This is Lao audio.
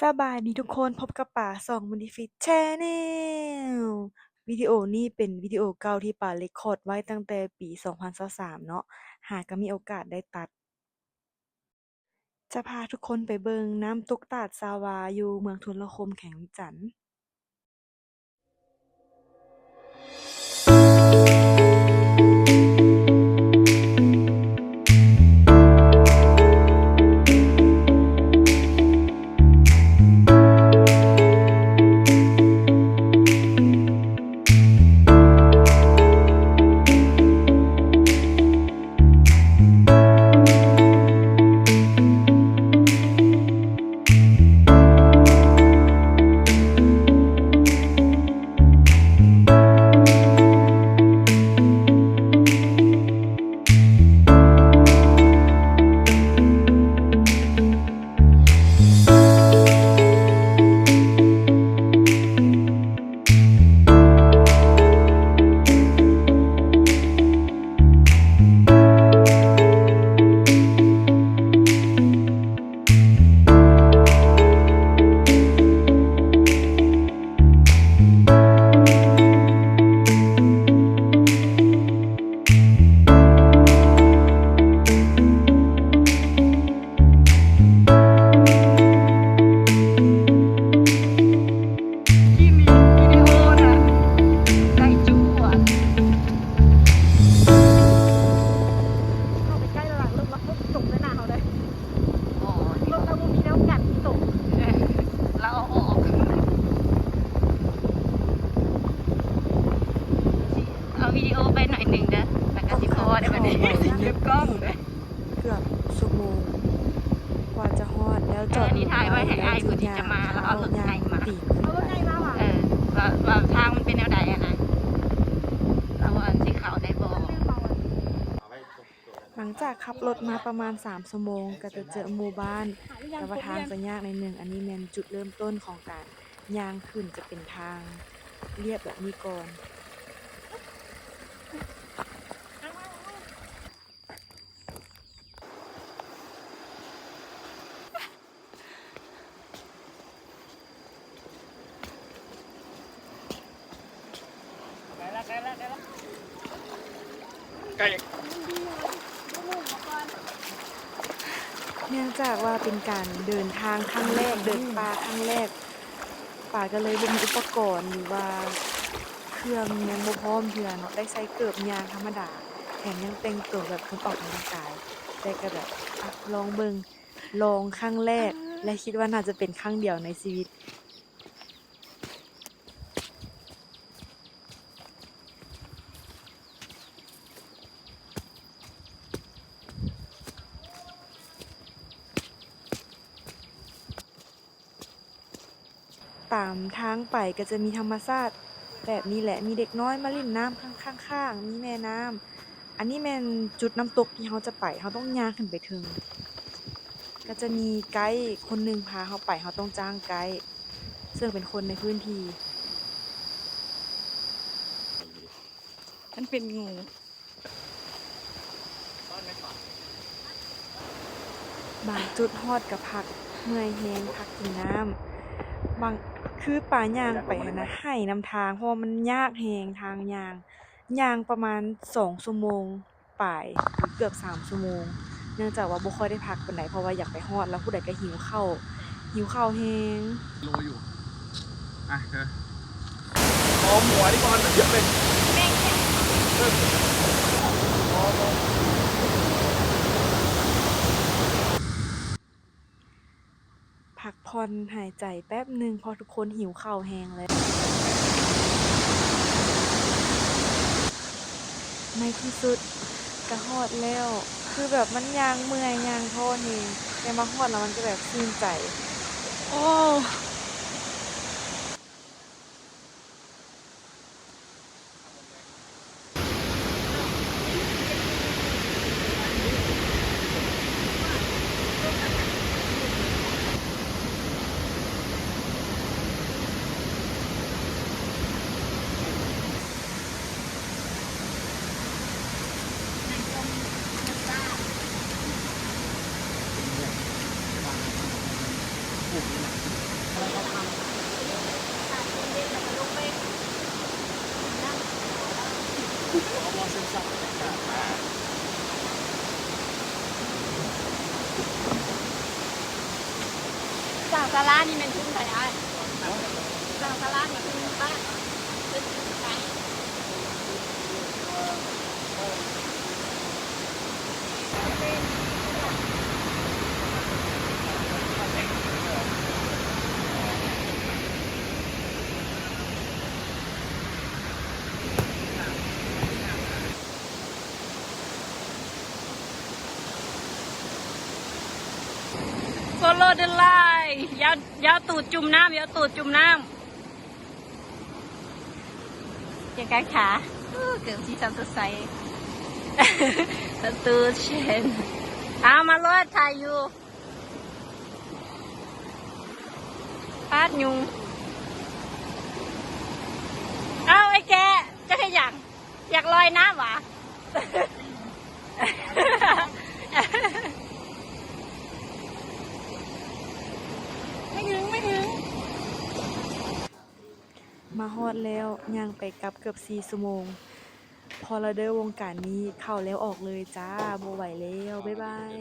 ສະບາຍດີທຸກຄົນ, ພົບກັບປາຊ່ອງ Muddy Fish Channel. ວິດີໂອນີ້ເປັນວິດີໂອເກົ່າທີ່ປາເລກຄອດໄວ້ຕັ້ງແຕ່ປີສອງພັນຊາວສາມເນາະ, ຫາກໍມີໂອກາດໄດ້ຕັດ. ຈະພາທຸກຄົນໄປເບິ່ງນ້ຳຕົກຕາດຊາວາ ຢູ່ເມືອງທຸລະຄົມ ແຂວງວຽງຈັນ. ທີ່ມີວິດີໂอນະ ໄດ້ຈວດ. ເຂົ້າໄປໃກ້ແລ້ວລະ ລົດລະຕົກໃສ່ໜ້າເຮົາເດ້. ໂອ້ຍ ລົດລະບໍ່ມີແນວກັນຕົກ ລະເອົາອອກ. ເອົາວິດີໂອໄປໜ້ອຍໜຶ່ງເດີ ລະກະຊິພໍໄດ້ບັດນີ້ ເກັບກ້ອງເດີ. ເກືອບຊົ່ວໂມງກວ່າຈະຮອດ ແລ້ວຈອດລົດ ອັນນີ້ຖ່າຍໄວ້ໃຫ້ອ້າຍຜູ້ທີ່ຈະມາ ລະເອົາລົດໃຫຍ່ມາ ເອົາລົດໃຫຍ່ມາຫວາ? ເອີ ວ່າ ວ່າທາງມັນເປັນແນວໃດຫັ້ນນະ ລະວ່າຊິເຂົ້າໄດ້ບໍ່. ຫຼັງຈາກຂັບລົດມາປະມານສາມຊົ່ວໂມງ ກໍຈະເຈີໝູ່ບ້ານ ແຕ່ວ່າທາງຈະຍາກໜ້ອຍໜຶ່ງ. ອັນນີ້ແມ່ນຈຸດເລີ່ມຕົ້ນຂອງການຍ່າງຂຶ້ນ ຈະເປັນທາງລຽບແບບນີ້ກ່ອນ. ເນື່ອງຈາກວ່າເປັນການເດີນທາງຄັ້ງແລກ, ເດີນປ່າຄັ້ງແລກ, ປາກໍເລີຍບໍ່ມີອຸປະກອນ ຫຼືວ່າເຄື່ອງຍັງບໍ່ພ້ອມເທື່ອເນາະ, ໄດ້ໃສ່ເກີບຍ່າງທຳມະດາ, ແຖມຍັງແຕ່ງຕົວແບບຄົນອອກກຳລັງກາຍ, ແຕ່ກໍແບບ ອະ ລອງເບິ່ງ. ລອງຄັ້ງແລກ ແລະ ຄິດວ່າໜ້າຈະເປັນຄັ້ງດຽວໃນຊີວິດ. ຕາມທາງໄປກໍຈະມີທຳມະຊາດແບບນີ້ແຫຼະ, ມີເດັກນ້ອຍມາຫຼິ້ນນ້ຳຂ້າງໆ, ມີແມ່ນ້ຳ. ອັນນີ້ແມ່ນຈຸດນ້ຳຕົກທີ່ເຮົາຈະໄປ, ເຮົາຕ້ອງຍ່າງຂຶ້ນໄປເທິງ. ກໍຈະມີໄກຄົນໜຶ່ງພາເຮົາໄປ, ເຮົາຕ້ອງຈ້າງໄກ, ເຊິ່ງເປັນຄົນໃນພື້ນທີ່. ມັນເປັນງູ. ບາງຈຸດຮອດກະພັກເມື່ອຍແຮງ, ພັກກິນນ້ຳ. ບາງ ຄືປາຍ່າງໄປຫັ້ນນະ ໄຫ້ນຳທາງ, ເພາະວ່າມັນຍາກແຮງ, ທາງຍ່າງ, ຍ່າງປະມານສອງຊົ່ວໂມງປາຍ ຫຼື ເກືອບສາມຊົ່ວໂມງ, ເນື່ອງຈາກວ່າບໍ່ຄ່ອຍໄດ້ພັກປານໃດ, ເພາະວ່າຢາກໄປຮອດ ແລ້ວຜູ້ໃດກະຫິວເຂົ້າ, ຫິວເຂົ້າແຮງ. ໂລຢູ່. ອ່ະ ເອີ หอมหัวนี่ก่อน เดี๋ยวเป็น ພັກຜ່ອນຫາຍໃຈແປັບໜຶ່ງ ເພາະທຸກຄົນຫິວເຂົ້າແຮງແລ້ວ. ໃນທີ່ສຸດກະຮອດແລ້ວ. ຄືແບບມັນຍ່າງເມື່ອຍ ຍ່າງທໍ້ແຮງ, ແຕ່ມາຮອດແລ້ວມັນກະແບບຊື່ນໃຈ. ໂອ້. ປູກນີ້ແຫຼະ. ສາລານີ້ແມ່ນທຶນໃຜອ້າຍ? ເລື່ອງສາລານີ້ຄືບ້ານເປັນທຶນໃຜ? ໂຟໂລເດີລາຍ ຢ່າ ຢ່າເອົາຕູດຈຸ່ມນ້ຳ ຢ່າເອົາຕູດຈຸ່ມນ້ຳ. ເກັບການຂາ ໂອ້ ເກີບສີສັນສົດໃສ ສະຕູເຊນ ເອົາມາໂລດ ຖ່າຍຢູ່ ປາດຍຸງ ເອົາ ໄອ້ແກະ ເຈົ້າເຮັດຫຍັງ? ຢາກລອຍນ້ຳຫວາ? ໄມ່ເຖິງ ໄມ່ເຖິງ. ມາຮອດແລ້ວ ຍ່າງໄປກັບເກືອບສີ່ຊົ່ວໂມງ. ພໍລະເດີ ວົງການນີ້ເຂົ້າແລ້ວອອກເລີຍຈ້າ ບໍ່ໄຫວແລ້ວ ບາຍບາຍ.